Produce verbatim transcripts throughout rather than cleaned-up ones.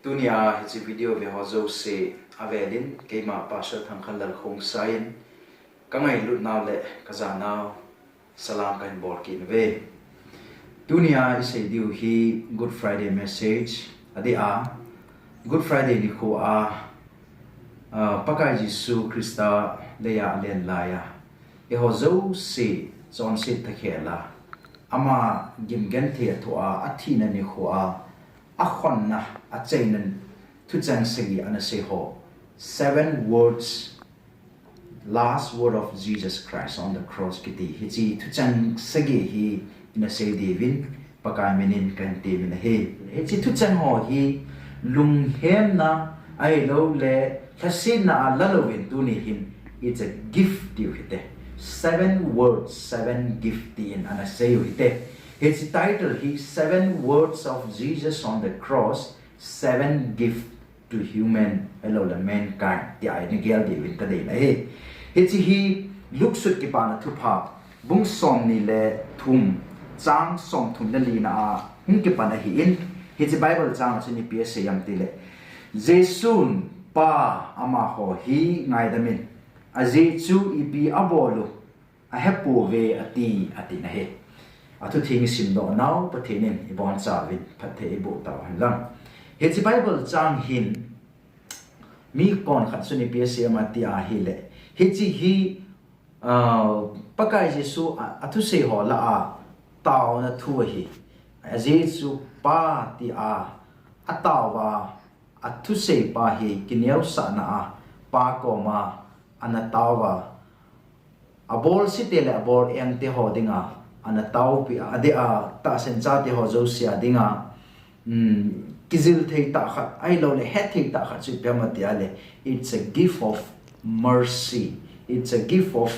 Tunia hiche video ve ho jouse avelin keima Pastor Thangkhanlal Khongsai in ka ngailutnau le ka janau salam kahin bol kit uve. Tunia isei diu hi Good Friday message adeh a, Good Friday nikho a, ah, Pakai Jesu Christa leiya alen laiya eiho jouse chonset thakhel a, ama gimgenthei a thoh a, athina nikho a, akhonna, achaina thucheng sagi ana sei ho, seven words, last word of Jesus Christ on the cross kiti hiche thucheng sagi hi ina sei diuvin Pakai minin kahin temin ahi. Hiche thucheng ho hi lunghemna ahilouleh lhasetna a la louvin tuni hin it's a gift tiu hite. Seven words, seven gift tin ana seiu hite. Hiche title hi Seven Words of Jesus on the Cross, Seven Gift to Human ahilouleh Mankind tia ina gel diuvin kadeina ahi. Hiche hi Luke sut Kipana Thupha bung somni le thum chang somthum le lina a hung kipan ahin, hiche Bible chang a chun ipi asei em tileh, Jesun Pa amaho hi ngaidamin, ajeh chu ipi abol u ahepouve ati, atina ahi. Athutheng isimdoh nau Pathen in ibonchauvin phatthei eiboh tauhen lang. Hiche Bible chang hin mi konkhat chun ipi asei em tia ahileh, hiche hi, ah, Pakai Jesu a, athusei ho lah a taona thu ahi. Ajeh chu Pa tia ataova, athusei pa hi kineosahna a Pa koma ana taova, abolsete le abol engte ho dinga ana taopi a, adeh a tahsan chate ho jouse a dinga, um, kijil thei tah khat ahilouleh het thei tah khat chu ipi ham tia leh, it's a gift of mercy. It's a gift of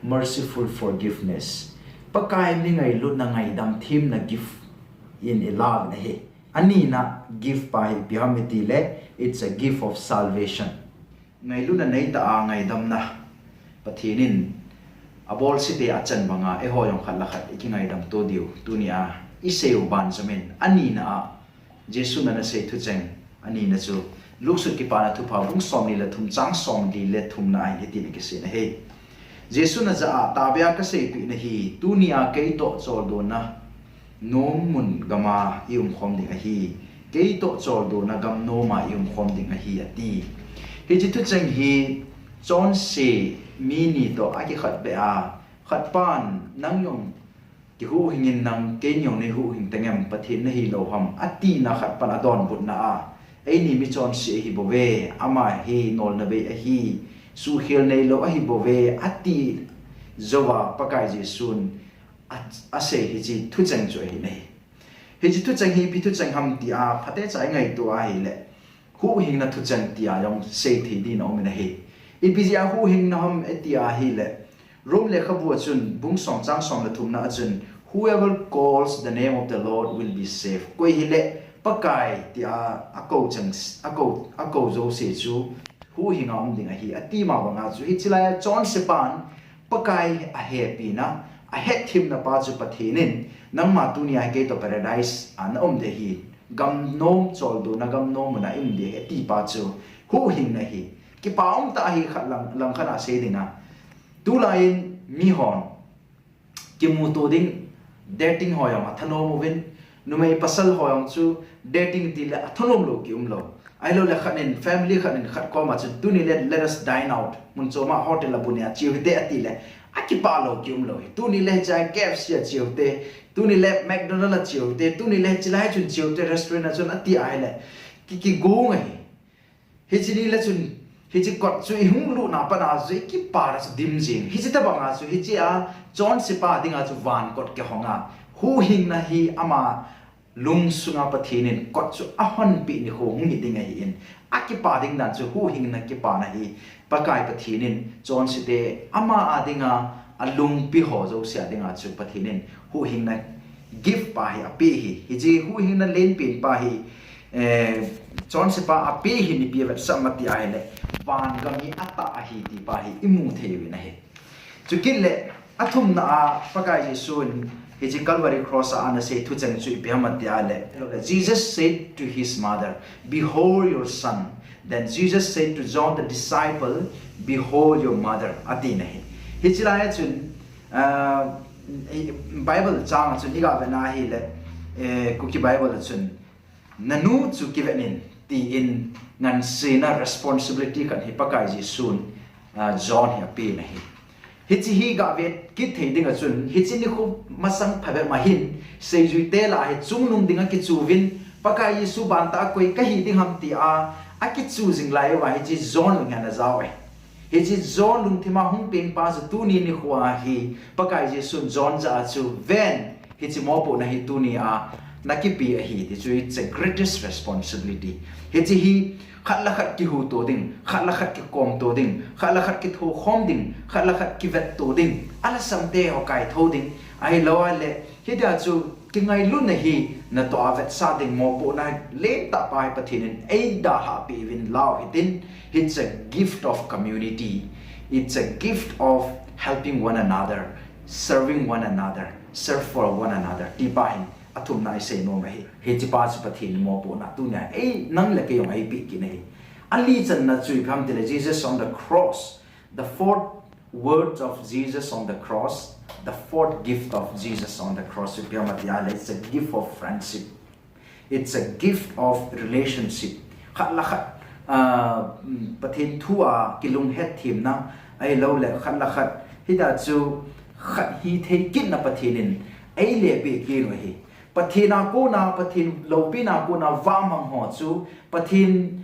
merciful forgiveness. Pakai mi ngailutna, ngaidam themna gift in ilauvin ahi. Anina gift pa hi ipi ham itileh, it's a gift of salvation. Ngailutna neitah a ngaidamna Pathen in abolsete achan banga eiho jong khat le khat ikingaidam to diu tunia iseiu banjom in, anina a Jesun ana sei thucheng anina chu Luke sut Kipana Thupha bung somni le thum chang somli le thumna a hin hitin akisei ahi. Jesun ajah a, tahbeh a kaseipeh nahi, tunia keitoh choldona nom mun gama iumkhom ding ahi, keitoh choldona gam noma iumkhom ding ahi, ati. Hiche thucheng hi chonse mi ni toh akikhetbeh a, khatpan nang jong kihuhhing in nang, kei jong neihuhhing tengem, Pathen nahilou ham, atina khatpan adonbutna a, eini michonse ahibouve, ama hi nolna bei ahi, suhkhel neilou ahibouve, ati jouva Pakai Jesun a, asei hiche thucheng chu ahi nahi. Hiche thucheng hi ipi thucheng ham tia phatecha ingaito ahileh, huhhingna thucheng tia jong seithei ding aumin ahi. Ipi jeh a huhhingna ham iti ahileh, Rome lekhabu a chun bung som chang som le thumna a chun, whoever calls the name of the Lord will be saved. Koi hileh Pakai tia akou cheng, akou, akou jouse chu huhhinga um ding ahi, ati ma banga chu hiche laia chonsepan Pakai ahepina, ahetthemna pa chu Pathen in, nangma tunia hi keitoh paradise a naum ding ahi, gam nom choldona gam nom muna ium ding ahi, ati pa chu huhhingna ahi. Kipa umtah ahi khat lang, langkhat a sei dinga. Tulai in mihon kimuto ding, dating ho jong athanom uvin, numei pasal ho jong chu dating tile athanom lou kium lou. Ahilouleh khat in, family khat in khat koma chun, tuni le let us dine out, mun choma hotel a bu neiya cheu hite atile, akipah lou kium lou hi. Tuni le hichea K F C a cheu hite, tuni le McDonald a cheu hite, tuni le hiche lai chun cheu hite, restaurant a chun ati ahile, ki, kigong ahi. Hiche ni le chun, hiche kot chu ihung lutna pat a chu ikipah a chu dim jing. Hiche tobang a chu hichea chonsepa dinga chu van kot kihong a, huhhingna hi ama lungsunga Pathen in kot chu ahonpeh nikho hung hi ding ahin, akipah ding dan chu huhhingna kipana hi Pakai Pathen in chonsete ama a dinga alungpi ho jouse a dinga chu Pathen in huhhingna gift pa hi apeh ahi. Hiche huhhingna lenpen pa hi, eh, chonsepa apeh ahi, ipi avetsah em ati ahile, vangam hi atah ahi ti pa hi imu thei uvin ahi. Chukit le athumna a Pakai Jesu in Hiche Calvary Cross a ana sei thucheng chu ipi ham ati a le, Jesus said to his mother, "Behold your son." Then Jesus said to John the disciple, "Behold your mother," ati na hi. Hiche lai a chun, ah, Bible chang a chun iga ve na hi le, eh, Kuki Bible a chun, "Nanu chu kivet in," tiin ngansena responsibility khat hi Pakai Jesun, ah, John hi ape na hi. Hiche hi ga vet kit thei ding a chun, hiche nikho masang phabep ma hin, seijui te lah a hi chungnung ding a kichu vin, Pakai Jesu bantah a koi kahi ding ham tia, akichu jing lai uva hiche John lung hi ana jao e. Hiche John lungthim a hung peng pa chu tuni nikho a hi, Pakai Jesun John jah a chu, "Ven, hiche mopohna hi tuni a nakipe ahi," ti chu, it's a greatest responsibility. Hiche hi khat le khat kihuto ding, khat le khat kikomto ding, khat le khat kithokhom ding, khat le khat kivetto ding, alhasam te ho kaitho ding, ahilou a le, hitia chu kingailutna hi natoh a vetsah ding mopohna lentah pa hi Pathen in eidalhah peh uvin lau hitin, it's a gift of community, it's a gift of helping one another, serving one another, serve for one another, ti pa hin athumna isei nom ahi. Hiche pa chu Pathen mopohna tunia ei nang le kei jong eipeh kit na hi. Ali channa chu ipi ham tile Jesus on the cross, the fourth words of Jesus on the cross, the fourth gift of Jesus on the cross, ipi ham ati a le, it's a gift of friendship. It's a gift of relationship. Khat le khat, ah, mm, Pathen thu a kilunghet themna, ahilou le khat le khat, hitia chu khat hithei kitna Pathen in eile peh kit u ahi. Pathen a kona, Pathen loupina kona vamang ho chu, Pathen,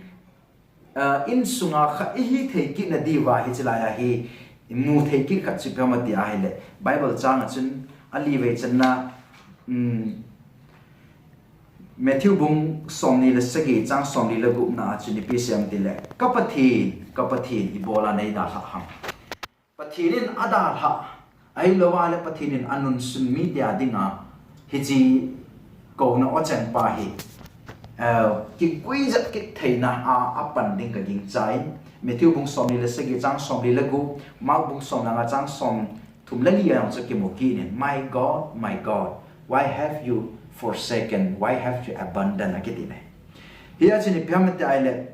ah, insunga khat ihithei kitna diuva hiche lai a hi imu thei kit khat chu ipi ham ati a hile, Bible chang a chun, ali vei channa, um, Matthew bung somni le sagi chang somli le gupna a chun ipi asei em tile, "Ka Pathen, ka Pathen, ibola neidalhah ham?" Pathen in adalhah, ahilou a le Pathen in anunsun mite a dinga hiche kouna ocheng pa hi, eh, kiguijat kit theina a, apan ding kagingchai. Matthew bung somni le sagi chang somli le gup, Mark bung som le nga chang somthum le li a jong chu kimu kit in, "My God, my God, why have you forsaken, why have you abandoned?" akiti ne. Hia chun ipi ham ati a le,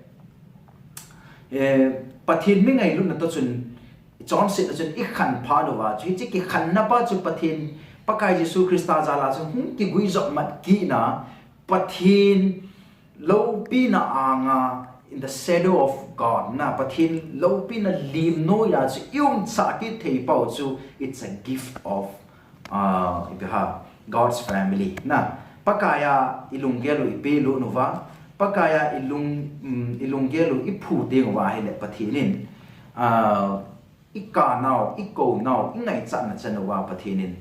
eh, Pathen mi ngailutna toh chun, ichonsetna chun ikhan phat uva chu, hiche kikhanna pa chu Pathen, Pakai Jesu Christa jal a chu hung kiguijop mat kitna, Pathen loupina anga, in the shadow of God, na, Pathen loupina lim noiya chu iumsah kit thei pau chu, it's a gift of, ah, ipi ham, God's family, na. Pakai a ilunggel u ipelut uva, Pakai a ilung, um, ilunggel u iphu teng uva hile Pathen in, ah, ikanau, ikounau, ingaichatna chan uva Pathen in,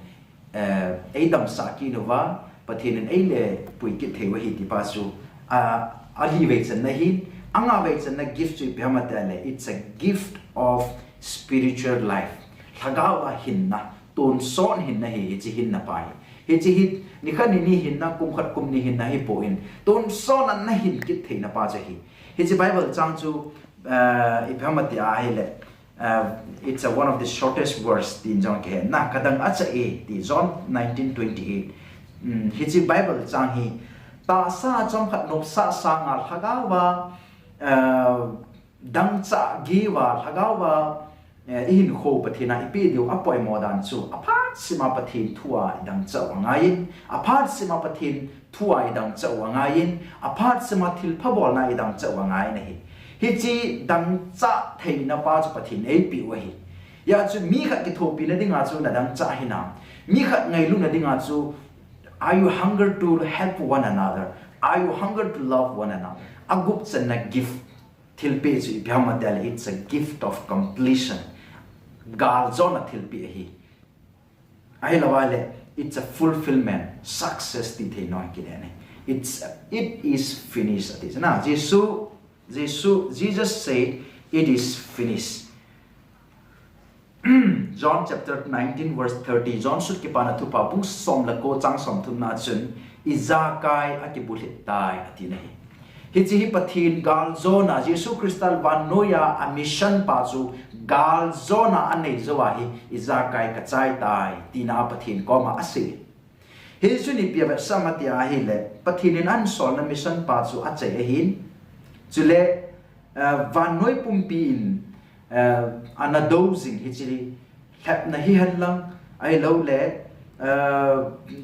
eh, eidamsah kit uva, Pathen in eile pui kit thei u ahi ti pa chu, ah, ali vei channa hin, anga vei channa gift chu ipi ham ati a le, it's a gift of spiritual life. Lhagao a hinna, tonsot hinna hi, hiche hinna pa hi. Hiche hi, nikhat nini hinna, kum khat kum ni hinna hipon, tonsot a nahin kit theina pa chu ahi. Hiche Bible chang chu, eh, ipi ham ati a hile, Uh, it's a, one of the shortest verse, tin jong kihe. Na, kadang acha e, ti John nineteen twenty-eight. Um, hiche Bible chang hi, tahsa chomkhat nopsah sanga lhagao va, uh, dangchah geiya lhagao va, uh, ihinkho Pathen a ipe diu apoimo dan chu, aphat sema Pathen thu a idangchah u angaiyin, aphat sema Pathen thu a idangchah u angaiyin, aphat sema thilpha bolna idangchah u angaiyin ahi. Hiche dangchah theina pa chu Pathen eipeh u ahi. Hia chu mi khat kithopina dinga chu nadangchah hinam? Mi khat ngailutna dinga chu, are you hunger to help one another? Are you hunger to love one another? Agup channa gift thilpeh chu ipi ham ati a le, it's a gift of completion. Galjona thilpeh ahi. Ahilou a le, it's a fulfillment, success ti thei nom kit e. It's, it is finished, ati. Na, Jesu, Jesu, Jesus said, "It is finished." John chapter nineteen verse thirty, John sut kipana thupha bung som le ko chang somthum na chun, "Ijakai akibulhit tai," ati na hi. Hiche hi Pathen galjona, Jesu Christa vannoiya a mission pa chu galjona anei jou ahi, "Ijakai kachai tai," tina Pathen koma asei. Hichu ipi avetsah ham tia ahile, Pathen in ahinsolna mission pa chu achai ahin. Chule, eh, vannoi pumpi in, eh, ana do jing hiche lhepna hihen lang, ahilouleh, eh,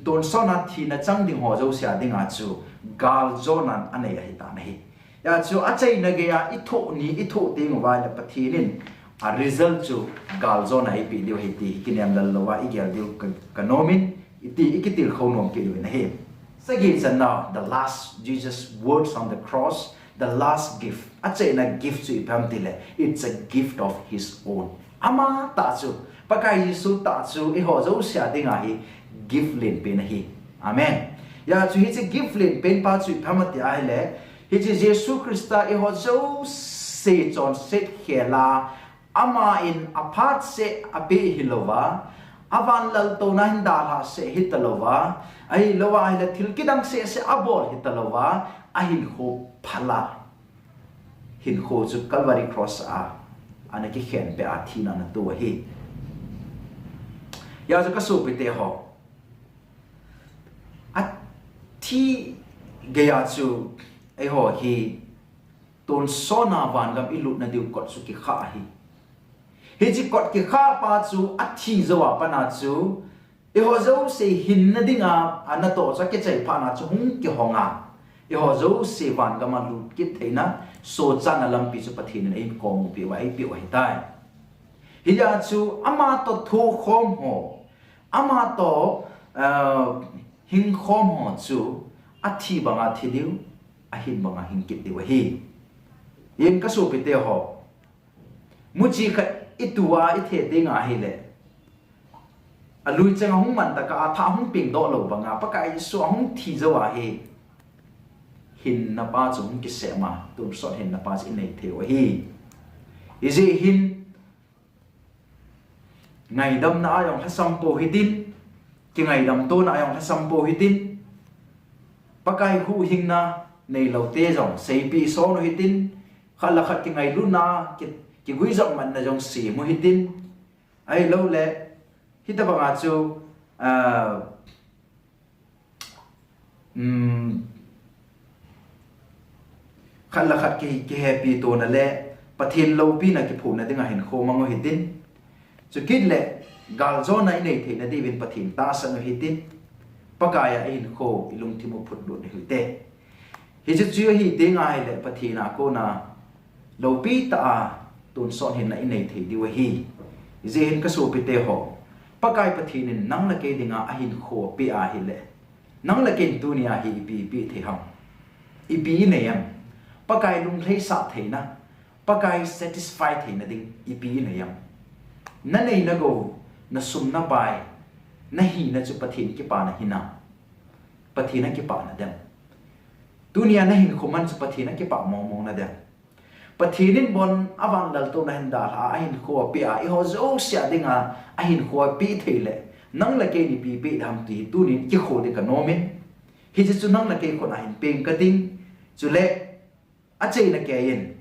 tonsot a thina chang ding ho jouse a dinga chu galjona anei ahitan ahi. Hijeh chun achaina geiya ithoh ni, ithoh teng uva ahile Pathen in a result chu galjona eipeh diu ahi ti hi kinem lal louva igel diu ka, kanomin, iti ikitilkhou nom kit diu ahi. Sagi channa, the last, Jesus' words on the cross, the last gift. Achaina gift chu ipi ham tile, it's a gift of his own. Amatah chu, Pakai Jesu tah chu eiho jouse a dinga hi gift lenpen ahi. Amen. Hijeh chun hiche gift lenpen pa chu ipi ham tia ahile, hiche Jesu Christa eiho jouse chonset khel a, aman aphat seh apeh hilouva, avan laltouna hin dalhah seh hitalouva, ahilouva ahile thil kidang seh seh abol hitalouva, ahinkho phal a, hinkho chu Calvary Cross a ana kikhenpeh a thina ana to ahi. Hijeh chun kasopite ho, athi geiya chu eiho hi tonsot a vangam ilutna diu kot chu kikha ahi. Hiche kot kikha pa chu athi jou a pat a chu, eiho jouse hinna dinga, anatoh chu akichai phat a chu hung kihong a, eiho jouse vangam a lut kit theina, sochatna lampi chu Pathen in eihin komu peh uva, eipeh u ahitai. Hijeh chun amatoh thokhom ho, amatoh, eh, hingkhom ho chu athi banga thi diu, ahin banga hing kit diu ahi. Hijeh in kasopite ho, muchi khat itu a ithe teng ahile, alui cheng a hung man tah a, atha hung pengdoh lou banga, Pakai Jesu ahung thi jou a hi, hinna pa chu hung kisem a, tonsot hinna pa chu inei thei u ahi. Hijeh hin, ngaidamna a jong lhasam pou hitin, kingaidam tona a jong lhasam pou hitin, Pakai huhhingna neilou te jong seipeh son u hitin, khat le khat kingailutna, ki, kiguijop matna jong sem u hitin, ahilouleh, hitobanga chu, ah, um, khat le khat ki, kihepi tona le Pathen loupina kiphona dinga hinkho mang u hitin. Chukit le galjona inei theina diuvin Pathen tahsan u hitin. Pakai a ihinkho ilungthim u phutlut u hite. Hiche chu ahi teng ahile Pathen a kona loupi tah a tonsot hinna inei thei diu ahi. Hijeh hin kasopite ho, Pakai Pathen in nang le kei dinga ahinkho apeh ahile, nang le kei in tunia hi ipi ipeh thei ham? Ipi inei ham? Pakai lunglhaisah theina, Pakai satisfy theina ding ipi inei ham? Nanei nagou, nasum napai, nahina chu Pathen kipana hinam? Pathen akipana dem? Tunia nahinkho man chu Pathen akipah mong mong nadem? Pathen in bon avan laltouna hin dalha a, ahinkho apeh a, eiho jouse a dinga ahinkho apeh thei le, nang le kei in ipi ipeh ding ham ti hi tunin kikhol ding kanomin. Hiche chu nang le kei khut a hin peng kading. Chule, achaina keiyin,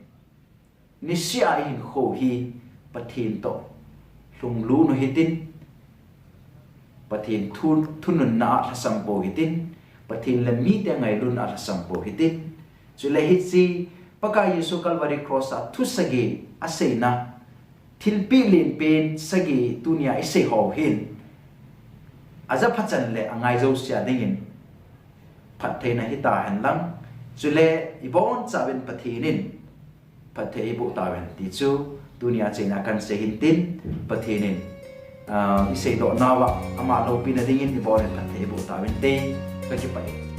niseh a ihinkho hi Pathen toh lhunglut u hitin, Pathen thu, thununna a lhasam pou hitin, Pathen le mite ngailutna a lhasam pou hitin. Chule hiche Pakai Jesu Calvary Cross a thu sagi aseina, thilpeh lenpen sagi tunia isei ho hin, ajapha chan le angai jouse a dingin phattheina hita hen lang, chule ibonchauvin Pathen in phatthei eiboh tauvin ti chu tunia achaina kahin sei hintin, Pathen in, ah, iseidoh nauva ama loupina dingin ibonchauvin phatthei eiboh tauvinte, kakipah e.